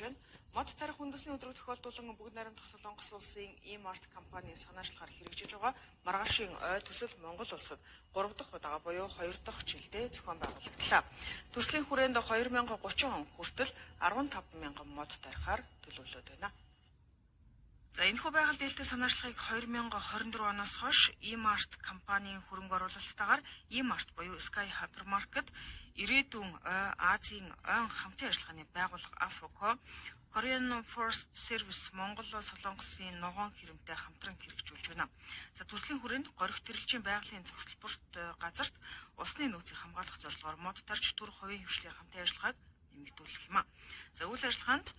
байна. Мод тарих үндэсний өдрөг тохиолдуулан бүгд найрамдах Солонгос улсын E-Mart компанийн санаачлагаар хэрэгжиж байгаа маргаашийн ой төсөл Монгол улсад 3 дахь удаага буюу 2 дахь жилдээ зохион байгуулагдлаа. Төслийн хүрээнд 2030 он хүртэл 15 мянган мод тарихаар төлөвлөд байна. За энэхүү байгаль дээлтэй санаачлагыг 2024 оноос хойш E-Mart компанийн хөрөнгө оруулалтаагаар E-Mart буюу Sky Hypermarket, Ирээдүйн Ой, Азийн ойн хамтын ажиллагааны байгууллага AFOCO, Korean Forest Service Монгол Солонгосын ногоон хэрэмтэй хамтран хэрэгжүүлж байна. За төслийн хүрээнд горих тэрэлжийн байгалийн зохицолборт газарт усны нөөцийг хамгаалах зорилгоор мод тарж түр хувийн хвшлийн хамтын ажиллагааг нэмэгдүүлэх юм а. За үйл ажиллагаанд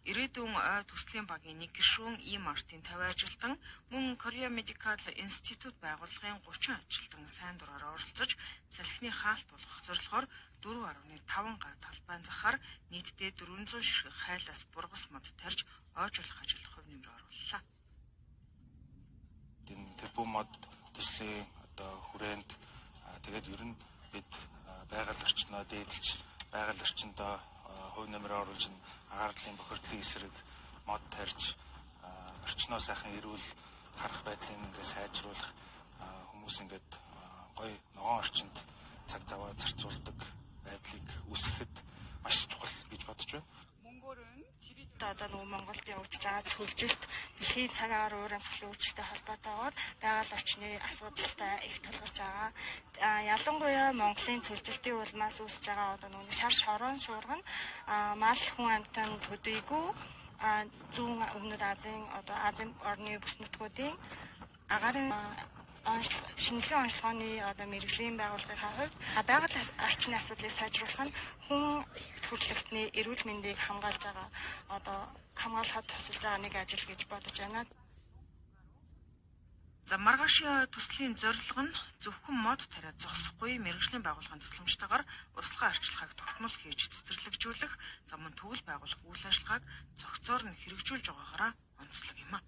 Ирээдүйн ой төслийн багийн нэг гишүүн E-Mart-ын 50 ажилтан, мөн Korea Medical Institute байгууллагын 30 ажилтан сайн дураараа оролцож салхины хаалт болгох зорилгоор 4.5 га талбайн захаар нийтдээ 400 ширхэг хайлаас бургас мод тарьж ойжуулах ажилд хувь нэмрээ орууллаа. Энэ тэрбум мод төслийн одоо хүрээнд тэгээд ер нь бид байгаль орчноо дээдэлж, байгаль орчиндөө хувь нэмрээ оруулж агаарлын бохирдлын эсрэг мод тарьж орчноо сайхан эрүүл харах байдлыг ингээд сайжруулах, хүмүүс ингээд гоё ногоон орчинд цаг заваа зарцуулдаг байдлыг үүсгэхэд маш чухал гэж бодож байна. Одоо нөгөө Монголд явагдаж байгаа цөлжилт, дэлхийн цаг агаар уур амьсгалын өөрчлөлттэй холбоотойгоор байгаль орчны асуудалтай их тулгарч байгаа. Ялангуяа Монголын цөлжилтийн улмаас үүсэж байгаа одоо нөгөө шар шорон шуурга нь мал хүн амьтан төдийгүй зүүн өмнөд Азийн одоо Азийн орны бүс нутгуудын агаарын шинжилгээ онцлогооны одоо мэргэжлийн байгууллагын хувьд байгаль орчны асуудлыг сайжруулах нь хүн төрөлхтний эрүүл мэндийг хамгаалж байгаа одоо хамгаалахад тусалж байгаа нэг ажил гэж бодож байна. За маргаашийн төслийн зорилго нь зөвхөн мод тариад зогсохгүй, мэргэжлийн байгууллагын тусламжтайгаар урсгалын арчилгааг тогтмол хийж цэцэрлэгжүүлэх, за мөн төгөл байгуулах үйл ажиллагааг цогцоор нь хэрэгжүүлж байгаагаараа онцлог юм а.